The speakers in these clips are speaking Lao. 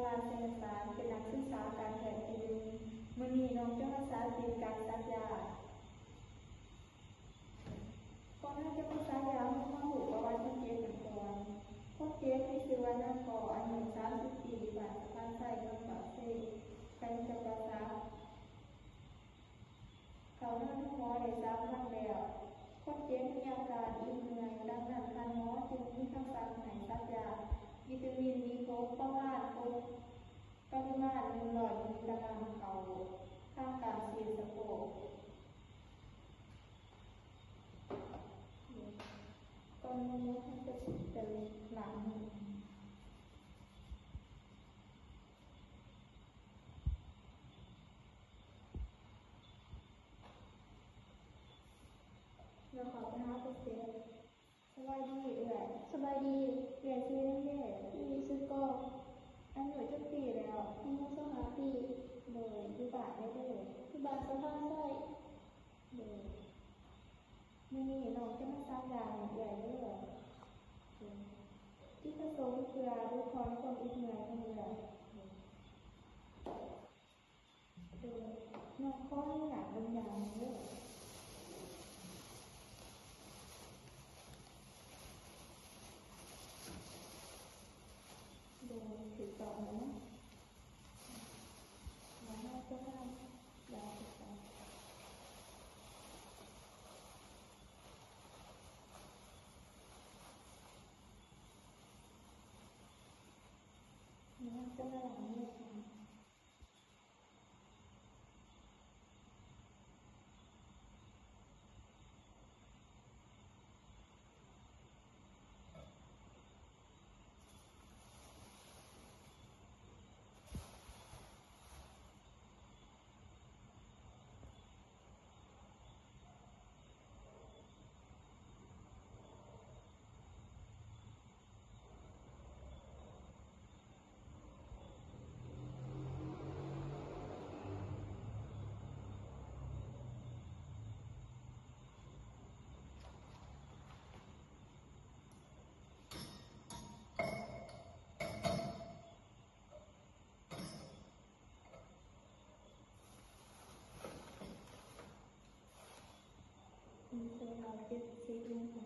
ລາ ແສງສານ ເປັນນັກສຶກສາການແພດຜູ້ໜຶ່ງ. ມື້ນີ້ນ້ອງຈະມາສາທິດການສັກຢາ. ກ່ອນເຮົາຈະມາສັກຢາ ເຮົາມາຮູ້ປະຫວັດຄົນເຈັບກັນກ່ອນ. ຄົນເຈັບມີຊື່ວ່ານາງກໍ ອາຍຸສາມສິບປີ ຢູ່ບ້ານສະພານໄຊ ເມືອງປາກເຊ ແຂວງຈຳປາສັກ. ເຂົ້ານອນໂຮງໝໍໄດ້ສາມວັນແລ້ວ, ຄົນເຈັບມີອາການອີ່ມເມື່ອຍ, ດັ່ງນັ້ນທ່ານໝໍຈຶ່ງມີຄຳສັ່ງໃຫ້ສັກຢາວິຕາມິນບີຫົກປະມານຫົກ ປະລິມານໜຶ່ງຮ້ອຍມິນລິກຣາມ ເຂົ້າທາງກ້າມຊີ້ນສະໂພກ. ກ່ອນໝົດ ເຮົາຈະໄປລ້າງມື. ແລ້ວເຂົ້າໄປຫາຄົນເຈັບ. ສະບາຍດີເອື້ອຍ. ສະບາຍດີ. ເອື້ອຍຊື່ຫຍັງເດ? ຊື່ ຊື່ກອງ. ອາຍຸຈັກປີແລ້ວ? ອາຍຸຊາວຫ້າປີ. ໂດຍ. ຢູ່ບ້ານໃດເດີ? ຢູ່ບ້ານສະພານໄຊ. ໂດຍ. ມື້ນີ້ນ້ອງຈະມາສັກຢາໃຫ້ເອື້ອຍເດີ. ໂດຍ. ຈຸດປະສົງເພື່ອຫຼຸດຜ່ອນຄວາມອິດເມື່ອຍຂອງເອື້ອຍ. ໂດຍ. ໂດຍ. ນ້ອງຂໍອະນຸຍາດເບິ່ງຢາແດ່ເດີ. ໂດຍ. ຖືກຕ້ອງແລ້ວເນາະ. ແລ້ວເຮົາຈະມາຢາຕິດຕາມ. ແລ້ວເຮົາຈະມາລ້າງມື. ອືມ ເຊີນເອົາເຈັດສິບລົງໄປ.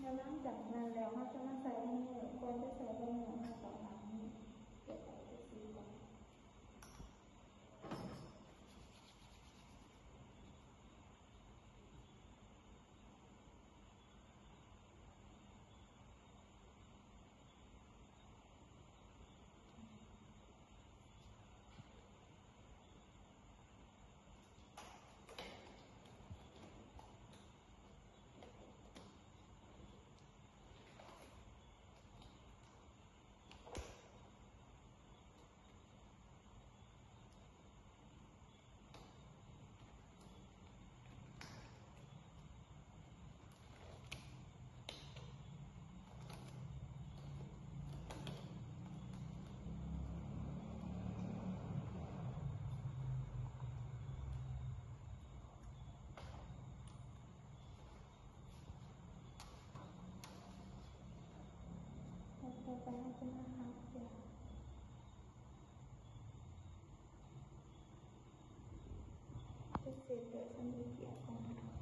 ແລ້ວຫຼັງຈາກນັ້ນແລ້ວ ເຮົາຈະມາໃສ່ລົງມື. ກ່ອນຈະໃສ່ລົງມື ເຮົາຕ້ອງລ້າງມື. ເກັບໄວ້ຈັກສີ່ວັນ. ແລ້ວຕໍ່ໄປເຮົາຈະມາຫັກຢາ. ຈະເຊັດໂດຍສຳເລັດວຽກຂອງເຮົາ. ແ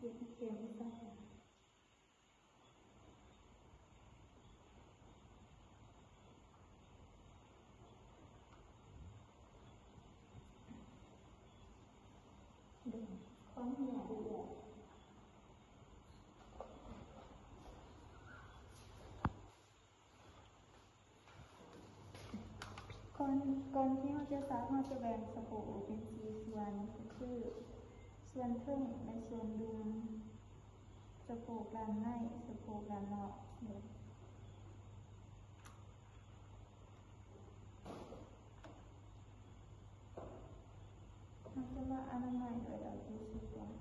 ເຂັມໃສ່ ຄວາມເຫື່ອເດືອດ. ກ່ອນ ກ່ອນທີ່ເຮົາຈະສັກ ເຮົາຈະແບ່ງສະໂພກອອກເປັນສີ່ສ່ວນ ກໍຄື ສ່ວນເທິງ ແລະ ສ່ວນລຸ່ມ, ສະໂພກດ້ານໃນ, ສະໂພກດ້ານນອກ. ເຮົາຈະມາອະນາໄມດ້ວຍເອົາທິດຊູກ່ອນ.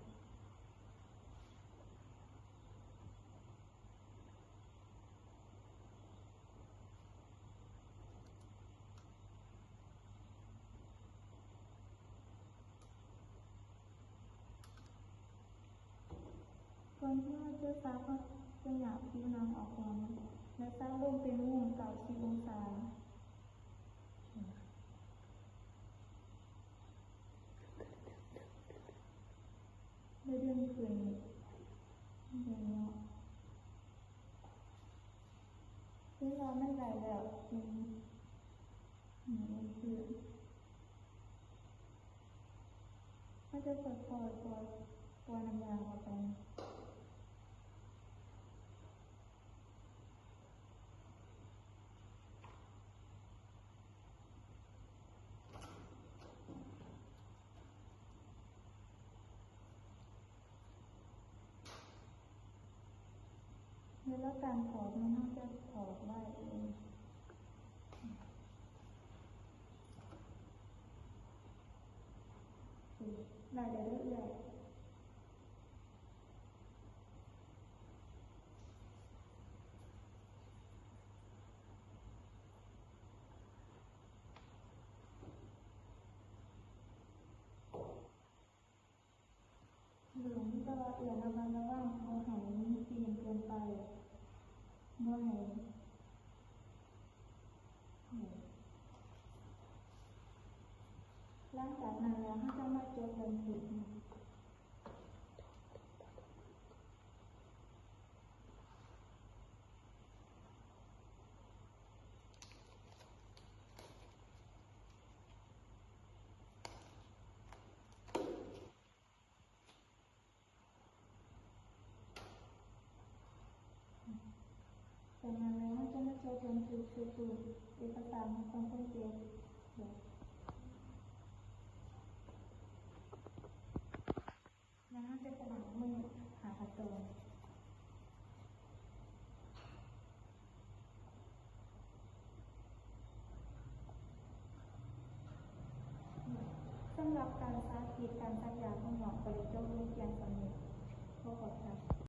ກ່ອນທີ່ເຮົາຈະສັກ ເຮົາຈະຫຍາບຜິວໜັງອອກກ່ອນ ແລະ ສັກລົງເປັນວົງເກົ້າສິບອົງສາ ແລະ ດຶງຂຶ້ນ ເຫັນເນາະ. ເວລາມັນໄດ້ແລ້ວ ຈຶ່ງ ນີ້ຄື ເຮົາຈະຄ່ອຍໆປ່ອຍ ປ່ອຍນ້ຳຢາອອກໄປ. ເວລາການຖອດແມ່ນເຮົາຈະຖອດໄວ້ເອງ. ໄດ້ແລ້ວເດີ້ເອື້ອຍ. ໂດຍ ມີແຕ່ວ່າເອື້ອຍລະມັດລະວັງ ບໍ່ໃຫ້ມີຕີນເກີນໄປ ບໍ່ໃຫ້ ຫຼັງຈາກນັ້ນແລ້ວ ເຮົາຈະມາຈົດບັນທຶກ. ຈາກນັ້ນແລ້ວ ເຮົາຈະມາຈົດບັນທຶກໃສ່ໂຕເອກະສານຂອງຄົນເຈັບ. ແລ້ວເຮົາຈະໄປລ້າງມືຫາຂັ້ນຕອນ. ສຳລັບການສາທິດການສັກຢາຂອງນ້ອງກໍໄດ້